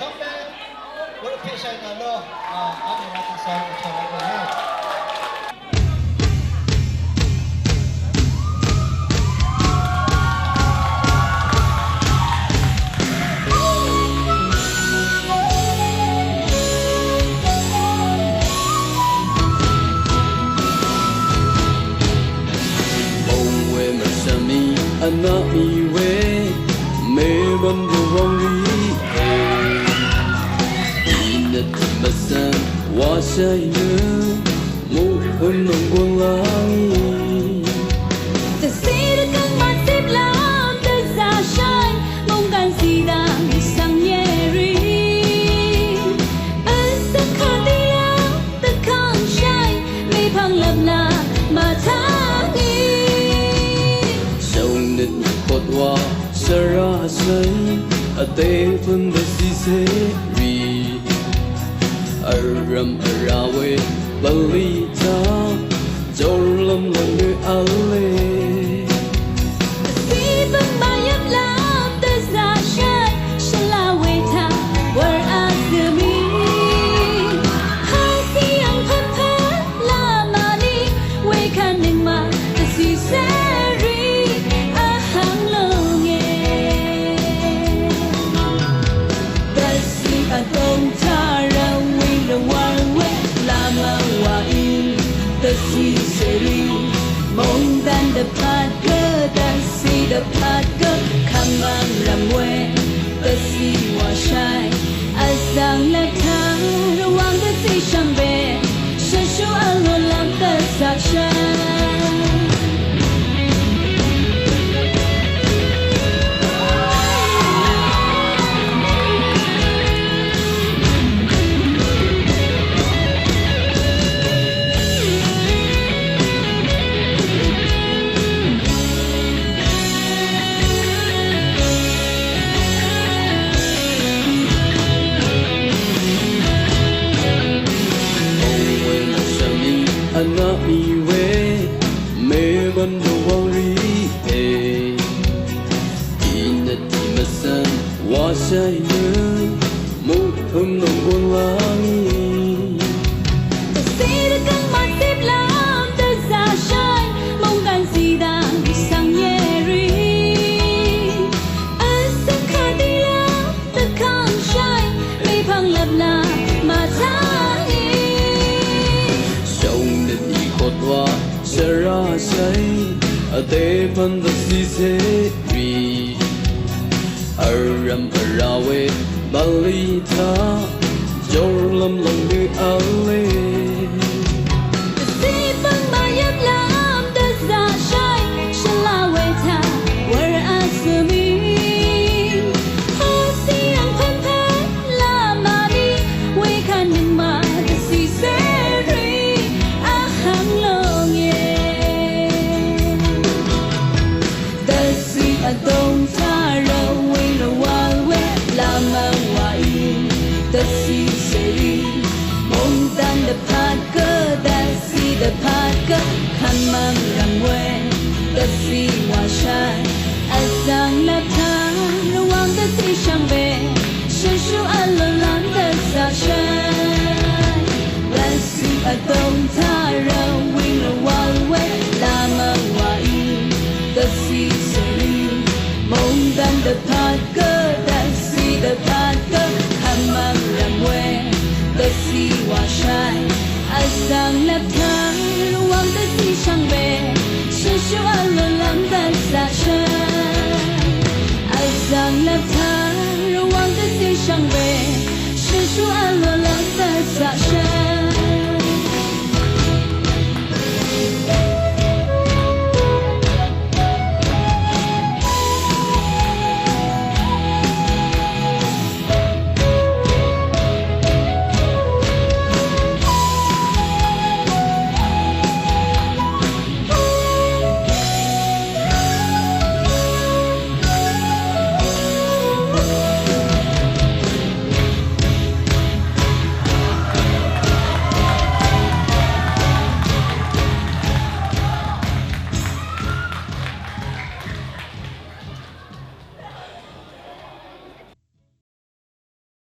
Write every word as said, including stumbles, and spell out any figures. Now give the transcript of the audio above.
Wurø pèsha nà ló, a, a nì wa tø̀sø̀ng vtò wa gø yà. Mòngwē mvshv́m í vnvp mì we, mèbv̀n rvwv̀ng rì e. Inøt mvsvng wa shvnø, muqhøn nònggùn lv́ngì. Dvcì dvgv̀ng màcip lv́m dvzà shvnø, mòngkàn zìdv̀ng svng yèrì. Vsvng kàdìlv́m dvkàngshàì, mèpv̀ng lvpla màtàngì. Shóngnøt mvkot wa shvrashàì, vdè pø̀n dvcìcèrì. Vrv̀m vrá we bvlì taq, jórlv́m lv̀ng nø v̄le. Vsì bø̀n màyv̀m lv́m dvzà shvt, shvla we taq wur vzø̀mì. Hasi ang pvpvt lvmani, we kvt nøngmaq dvcì cèrì, vhvng lúngì. Dvcì vdòng taq rvwì rvwv̀ng we, lvmvng wàí dvcì cèrì. Mòngdàn dvpvt gø dvcì dvpvt gø, kvmvng rvm we dvcì wàshàì. Vzv̀ng lvtaq rvwv̀ng dvcì shvngbe, shvshu vlò lv́m dvzà shvt. Mòngwē mvshv́m í vnvp mì we, mèbv̀n rvwv̀ng rì e. Inøt mvsvng wa shvnø, muqhøn nònggùn lv́ngì. Dvcì dvgv̀ng màcip lv́m dvzà shvnø, mòngkàn zìdv̀ng svng yèrì. Vsvng kàdìlv́m dvkàngshàì, mèpv̀ng lvpla màtàngì. Shóngnøt í kot wa shvrashàì, vdè pø̀n dvcìcèrì. Vrv̀m vrá we bvlì taq, jórlv́m lv̀ng nø v̄le. Dvcì bø̀n màyv̀m lv́m dvzà shvt, shvla we taq wur vzø̀mì. Hasi ang pvpvt lvmani, we kvt nøngmaq dvcì cèrì, vhvng lúngì. Dvcì vdòng taq rvwì rvwv̀ng we, lvmvng wàí dvcì cèrì. Mòngdàn dvpvt gø dvcì dvpvt gø, kvmvng rvm we dvcì wàshàì. Vzv̀ng lvtaq rvwv̀ng dvcì shvngbe, shvshu vlò lv́m dvzà shvt. Dvcì vdòng taq rvwì rvwv̀ng we, lvmvng wàí dvcì cèrì. Mòngdàn dvpvt gø dvcì dvpvt gø, kvmvng rvm we dvcì wàshàì. Vzv̀ng lvtaq rvwv̀ng dvcì shvngbe, shvshu vlò lv́m dvzà shvt. Vzv̀ng lvtaq rvwv̀ng dvcì shvngbe,